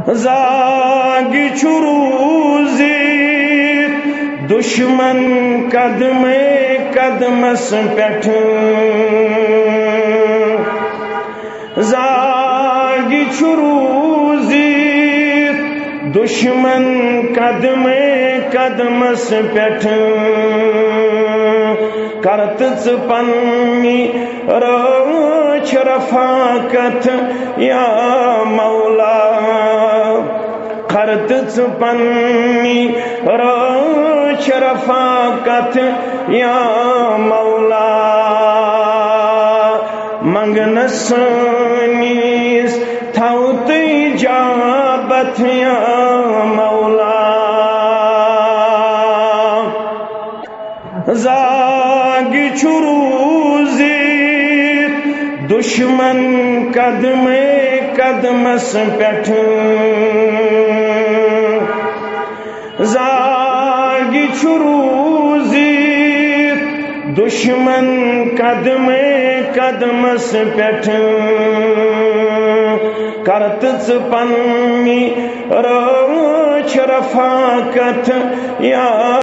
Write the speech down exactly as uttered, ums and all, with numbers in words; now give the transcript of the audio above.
زاگہِ چھُ روٗزِتھ دُشمن قدمے قدمس پٮ۪ٹھ۔ زاگہِ چھُ روٗزِتھ دُشمن قدمے قدمس پٮ۪ٹھ۔ کر تہٕ ژٕ پننہِ رٲچھ رفاقت یا مولا۔ کر تہٕ ژٕ پننہِ رٲچھ رفاقت یا مولا۔ منگنس سٲنِس تھاو تہٕ اجابت یا مولا۔ زاگہِ چھُ روٗزِتھ دُشمن قدمے قدمس پٮ۪ٹھ۔ زاگہِ چھُ روٗزِتھ دُشمن قدمے قدمس پٮ۪ٹھ۔ کر تہٕ ژٕ پننہِ رٲچھ رفاقت یا